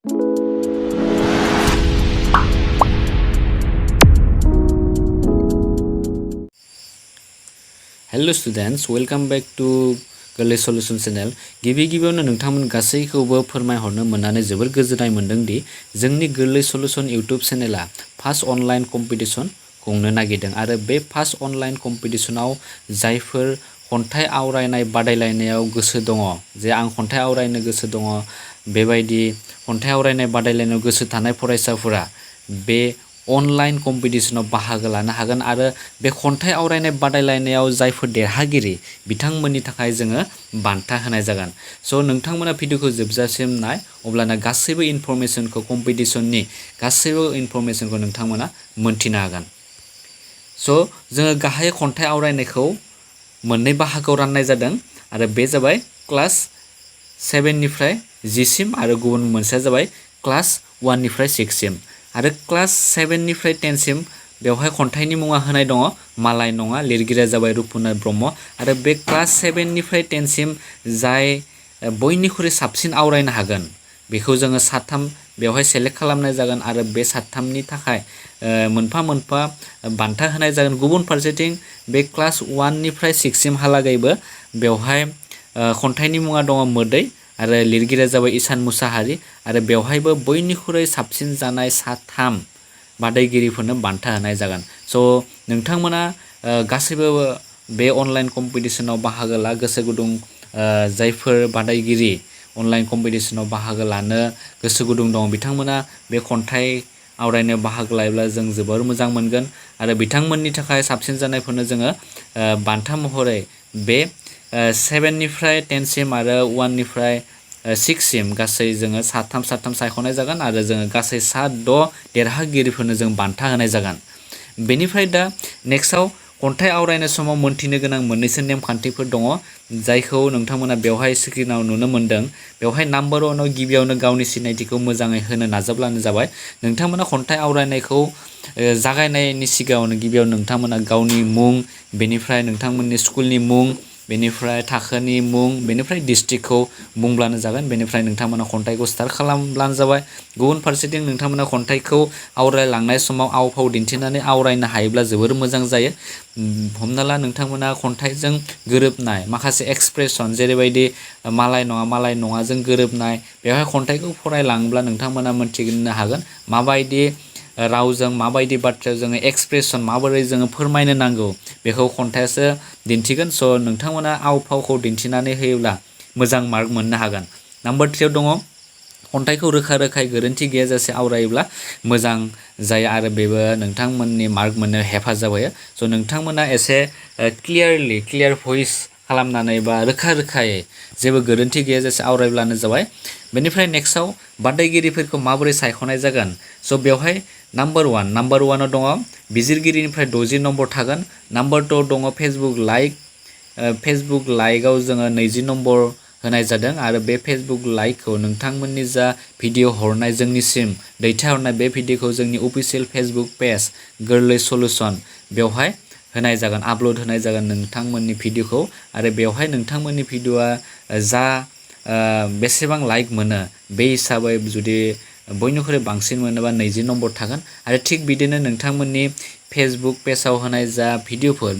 Hello students welcome back to गोरलै solution channel गिबियावनो नोंथांमोन गासैखौबो फोरमायहरनो मोननानै जोबोर गोजोननाय मोनदों दि जोंनि गोरलै solution YouTube चेनेला first online competition खुंनो नागिरदों आरो बे फार्स्ट अनलाइन कम्पिटिशनाव जायफोर खन्थाइ आवरायनाय बादायलायनायाव गोसो दङ जे आं खन्थाइ आवरायनो गोसो दङ बेबायदि खन्थाइ आवरायनाय बादायलायनायाव गोसो थानाय फरायसाफोरा बे अनलाइन कम्पिटिशनाव बाहागो लानो हागोन आरो बे खन्थाइ आवरायनाय बादायलायनायाव जायफोर देरहागिरि बिथांमोननि थाखाय जोङो बान्था होनाय जागोन स' नोंथांमोना भिडिअखौ जोबजासिम नाय अब्लाना गासैबो इनफरमेशनखौ कम्पिटिशननि गासैबो इनफरमेशनखौ नोंथांमोना मोन्थिनो हागोन स' जोङो गाहाय खन्थाइ आवरायनायखौ मोननै बाहागोआव राननाय जादों आरो बे जाबाय क्लास 7 निफ्राय 10 सिम आरो गुबुन मोनसेया जाबाय क्लास 1 निफ्राय 6 सिम आरो क्लास 7 निफ्राय 10 सिम बेवहाय खन्थाइनि मुङा होनाय दङ मालाय नङा लिरगिरिया जाबाय रुपनाथ ब्रह्म आरो बे क्लास 7 निफ्राय 10 सिम जाय बयनिख्रुइ साबसिन आवरायनो हागोन बेखौ जोङो साथाम बेवहाय सेलेक्ट खालामनाय जागोन आरो बे साथामनि थाखाय मोनफा मोनफा बान्था होनाय जागोन गुबुन फारसेथिं बे क्लास 1 निफ्राय 6 सिमहालागैबो बेवहाय खन्थाइनि मुङा दङ मोदै आरो लिरगिरिया जाबाय इसान मुसाहारि आरो बेवहायबो बयनिख्रुइ साबसिन जानाय साथाम बादायगिरिफोरनो बान्था होनाय जागोन स' नोंथांमोना गासैबो बे अनलाइन कम्पिटिशनाव बाहागो ला गोसो गुदुं जायफोर बादायगिरि अनलाइन कम्पिटिशनाव बाहागो लानो गोसो गुदुं दं बिथांमोना बे खन्थाइ आवरायनायाव बाहागो लायोब्ला जों जोबोर मोजां मोनगोन आरो बिथांमोननि थाखाय साबसिन जानायफोरनो जोङो बान्था महरै बे 7 निफ्राय 10 सिम आरो 1 निफ्राय 6 सिम गासै जोङो साथाम सायख'नाय जागोन आरो जोङो गासै 6 देरहागिरिफोरनो जों बान्था होनाय जागोन बेनिफ्राय दा नेक्स्टआव खन्थाइ आवरायनाय समाव मोन्थिनो गोनां मोननैसो नेमखान्थिफोर दङ जायखौ नोंथांमोना बेवहाय स्क्रिनाव नुनो मोन्दों बेवहाय नाम्बार 1 आव गिबियावनो गावनि सिनायथिखौ मोजाङै होनो नाजाब्लानो जाबाय नोंथांमोना खन्थाइ आवरायनायखौ जागायनायनि सिगाङावनो गिबियाव नोंथांमोना गावनि मुं बेनिफ्राय नोंथांमोननि स्कुलनि मुं बेनिफ्राय थाखोनि मुं बेनिफ्राय डिस्ट्रिक्टखौ बुंब्लानो जागोन बेनिफ्राय नोंथांमोना खन्थाइखौ स्टार्ट खालामब्लानो जाबाय गुबुन फारसेथिं नोंथांमोना खन्थाइखौ आवरायलांनाय समाव आव फाव दिन्थिनानै आवरायनो हायोब्ला जोबोर मोजां जायो हमना ला नोंथांमोना खन्थाइजों गोरोबनाय माखासे एक्सप्रेसन जेरैबायदि मालाय नङाजों गोरोबनाय बेवहाय खन्थाइखौ फरायलाङोब्ला नोंथांमोना मोन्थिनो हागोन माबायदि रावजों माबायदि बाथ्रायाव जोङो एक्सप्रेसन माबोरै जोङो फोरमायनो नांगौ बेखौ खन्थाइयासो दिन्थिगोन स' नोंथांमोना आव फावखौ दिन्थिनानै होयोब्ला मोजां मार्क मोननो हागोन नाम्बार 3 आव दङ खन्थाइखौ रोखायै गोरोन्थि गैयाजासे आवरायोब्ला मोजां जायो आरो बेबो नोंथांमोननि मार्क मोननो हेफाजाब होयो स' नोंथांमोना एसे क्लियार भइस खालामनानै बा रोखायै जेबो गोरोन्थि गैयाजासे आवरायब्लानो जाबाय बेनिफ्राय नेक्स्टआव बादायगिरिफोरखौ माबोरै सायख'नाय जागोन स' बेवहाय नाम्बार 1 आव दङ बिजिरगिरिनिफ्राय 60 नम्बर थागोन नाम्बार 2 दङ फेसबुक लाइकआव जोङो 20 नम्बर होनाय जादों आरो बे फेसबुक लाइकखौ नोंथांमोननि जा भिडिअ हरनाय जोंनिसिम दैथायहरनाय बे भिडिअखौ जोंनि अफिसियेल फेसबुक पेज गोरलै सल्युशन बेवहाय होनाय जागोन आपल'ड होनाय जागोन नोंथांमोननि भिडिअखौ आरो बेवहाय नोंथांमोननि भिडिअआ जा बेसेबां लाइक मोनो बे हिसाबै जुदि बयनिख्रुइ बांसिन मोनोबा 20 नम्बर थागोन आरो थिग बिदिनो नोंथांमोननि फेसबुक पेजाव होनाय जा भिडिअफोर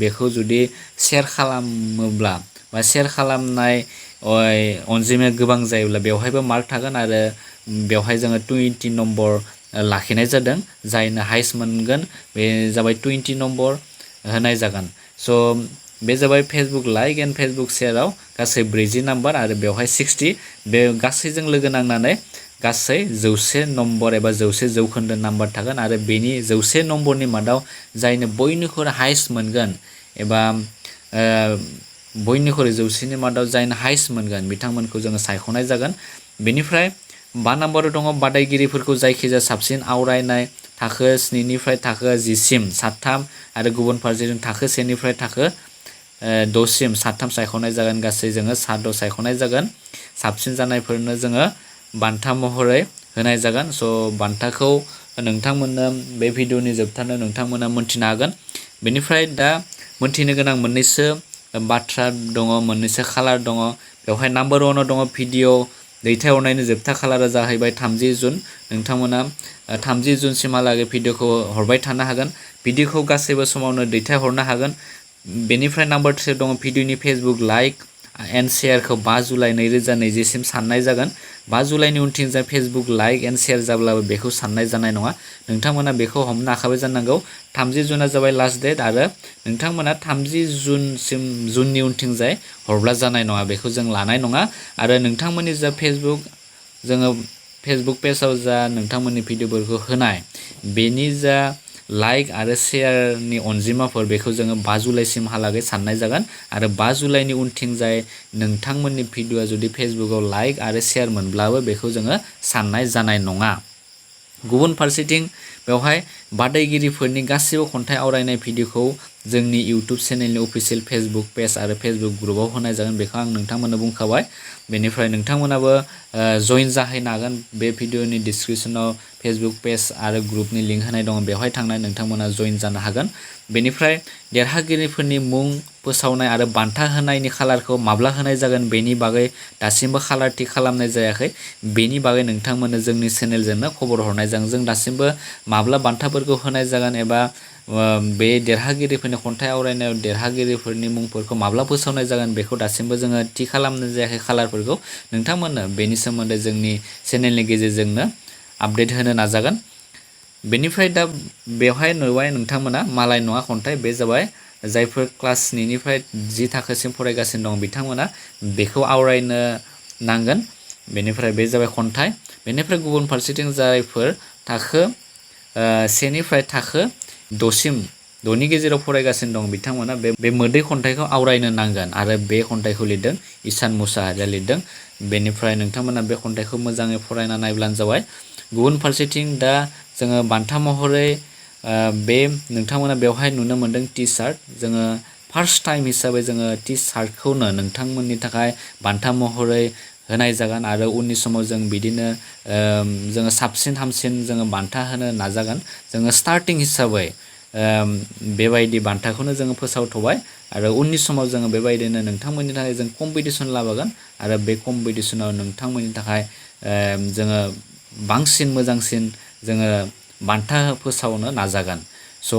बेखौ जुदि शेयार खालामोब्ला बा शेयार खालामनाय अनजिमाया गोबां जायोब्ला बेवहायबो मार्क थागोन आरो बेवहाय जोङो 20 नम्बर लाखिनाय जादों जायनो हाइस्ट मोनगोन बे जाबाय 20 नम्बर होनाय जागोन स' बे जाबाय फेसबुक लाइक एन्ड फेसबुक शेयाराव गासै 40 नाम्बार आरो बेवहाय 60 बे गासैजों लोगो नांनानै गासै 100 नम्बर एबा 100 जौखोन्दो नाम्बार थागोन आरो बेनि 100 नम्बरनि मादाव जायनो बयनिख्रुइ हाइस्ट मोनगोन एबा बयनिख्रुइ 100नि मादाव जायनो हाइस्ट मोनगोन बिथांमोनखौ जोङो सायख'नाय जागोन बेनिफ्राय 5 नम्बराव दङ बादायगिरिफोरखौ जायखिजाया साबसिन आवरायनाय थाखो 7 निफ्राय थाखो 10 सिम 3 आरो गुबुन फारसेजों थाखो 1 निफ्राय थाखो 6 सिम 3 सायख'नाय जागोन गासै जोङो 6 सायख'नाय जागोन साबसिन जानायफोरनो जोङो बान्था महरै होनाय जागोन स' बान्थाखौ नोंथांमोननो बे भिडिअनि जोबथारनायाव नोंथांमोना मोन्थिनो हागोन बेनिफ्राय दा मोन्थिनो गोनां मोननैसो बाथ्रा दङ मोननैसो खालार दङ बेवहाय नाम्बार 1 आव दङ भिडिअ दैथायहरनायनि जोबथा खालारा जाहैबाय 30 जुन। नोंथांमोना 30 जुनसिमहालागै भिडिअखौ हरबाय थानो हागोन। भिडिअखौ गासैबो समावनो दैथायहरनो हागोन। बेनिफ्राय नाम्बार 3 दङ भिडिअनि फेसबुक लाइक एन्ड शेयारखौ 5 जुलाइ 2020सिम साननाय जागोन। 5 जुलाइनि उनथिंजाय फेसबुक लाइक एन्ड शेयार जाब्लाबो बेखौ साननाय जानाय नङा। नोंथांमोना बेखौ हमनो हाखाबाय जानांगौ। 30 जुना जाबाय लास्ट डेट आरो नोंथांमोना 30 जुननि उनथिंजाय हरब्ला जानाय नङा, बेखौ जों लानाय नङा। आरो नोंथांमोननि जा जोङो फेसबुक पेजाव जा नोंथांमोननि भिडिअफोरखौ होनाय बेनि जा लाइक आरो शेयारनि अनजिमाफोर बेखौ जोङो 5 जुलाइसिमहालागै साननाय जागोन। आरो 5 जुलाइनि उनथिंजाय नोंथांमोननि भिडिअआ जुदि फेसबुकाव लाइक आरो शेयार मोनब्लाबो बेखौ जोङो साननाय जानाय नङा। गुबुन फारसेथिं बेवहाय बादायगिरिफोरनि गासैबो खन्थाइ आवरायनाय भिडिअखौ जोंनि इउटुब चेनेलनि अफिसियेल फेसबुक पेज आरो फेसबुक ग्रुपआव होनाय जागोन, बेखौ आं नोंथांमोननो बुंखाबाय। बेनिफ्राय नोंथांमोनाबो जइन जाहैनो हागोन। बे भिडिअनि डिसक्रिपसनाव फेसबुक पेज आरो ग्रुपनि लिंक होनाय दङ, बेवहाय थांनानै नोंथांमोना जइन जानो हागोन। बेनिफ्राय देरहागिरिफोरनि मुं फोसावनाय आरो बान्था होनायनि खालारखौ माब्ला होनाय जागोन बेनि बागै दासिमबो खालार थि खालामनाय जायाखै। बेनि बागै नोंथांमोननो जोंनि चेनेलजोंनो खबर हरनाय जागोन। जों दासिमबो माब्ला बान्थाफोरखौ होनाय जागोन एबा बे देरहागिरिफोरनि खन्थाइ आवरायनायाव देरहागिरिफोरनि मुंफोरखौ माब्ला फोसावनाय जागोन बेखौ दासिमबो जोङो थि खालामनाय जायाखै खालारफोरखौ। नोंथांमोननो बेनि सोमोन्दै जोंनि चेनेलनि गेजेरजोंनो आपडेट होनो नाजागोन। बेनिफ्राय दा बेवहाय नुबाय नोंथांमोना मालाय नङा खन्थाइ, बे जाबाय जायफोर क्लास 2निफ्राय 10 थाखोसिम फरायगासिनो दं बिथांमोना बेखौ आवरायनो नांगोन। बेनिफ्राय बे जाबाय खन्थाइ। बेनिफ्राय गुबुन फारसेथिं जायफोर थाखो 1निफ्राय थाखो 6नि गेजेराव फरायगासिनो दं बिथांमोना बे मोदै खन्थाइखौ आवरायनो नांगोन आरो बे खन्थाइखौ लिरदों इसान मुसाहारिया लिरदों। बेनिफ्राय नोंथांमोना बे खन्थाइखौ मोजाङै फरायना नायब्लानो जाबाय। गुबुन फारसेथिं दा जोङो बान्था महरै बे नोंथांमोना बेवहाय नुनो मोन्दों टि सार्ट। जोङो फार्स्ट टाइम हिसाबै जोङो टि सार्टखौनो नोंथांमोननि थाखाय बान्था महरै होनाय जागोन आरो उननि समाव जों बिदिनो जोङो साबसिन हामसिन जोङो बान्था होनो नाजागोन। जोङो स्टार्टिं हिसाबै बेबायदि बान्थाखौनो जोङो फोसावथ'बाय आरो उननि समाव जोङो बेबायदिनो नोंथांमोननि थाखाय जों कम्पिटिसन लाबोगोन आरो बे कम्पिटिसनाव नोंथांमोननि थाखाय जोङो बांसिन मोजांसिन जोङो बान्था फोसावनो नाजागोन। स'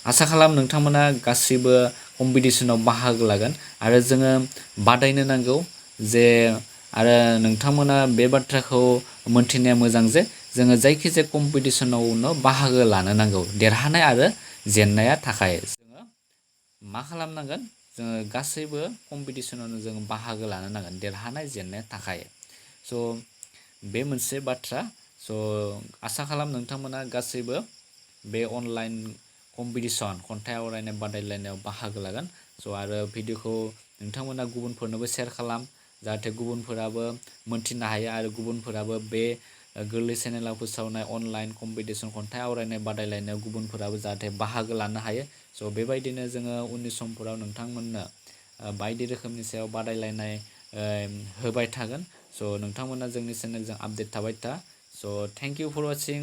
आसा खालाम नोंथांमोना गासैबो कम्पिटिसनाव बाहागो लागोन आरो जोङो बादायनो नांगौ जे आरो नोंथांमोना बे बाथ्राखौ मोनथिनाया मोजां जे जोङो जायखिजाया कम्पिटिसनावनो बाहागो लानो नांगौ। देरहानाय आरो जेननाया थाखाय जोङो मा खालामनांगोन, जोङो गासैबो कम्पिटिसनावनो जोङो बाहागो लानो नांगोन देरहानाय जेननाया थाखाय। स' बे मोनसे बाथ्रा। स' आसा खालाम नोंथांमोना गासैबो बे अनलाइन कम्पिटिसन खन्थाइ आवरायनाय बादायलायनायाव बाहागो लागोन। स' आरो भिडिअखौ नोंथांमोना गुबुनफोरनोबो शेयार खालाम, जाहाथे गुबुनफोराबो मोनथिनो हायो आरो गुबुनफोराबो बे गोरलै चेनेलाव फोसावनाय अनलाइन कम्पिटिसन खन्थाइ आवरायनाय बादायलायनायाव गुबुनफोराबो जाहाथे बाहागो लानो हायो। स' बेबायदिनो जोङो उननि समफोराव नोंथांमोननो बायदि रोखोमनि सायाव बादायलायनाय होबाय थागोन। स' नोंथांमोना जोंनि चेनेलजों आपडेट थाबाय था। स' थेंक इउ फर वाचिं।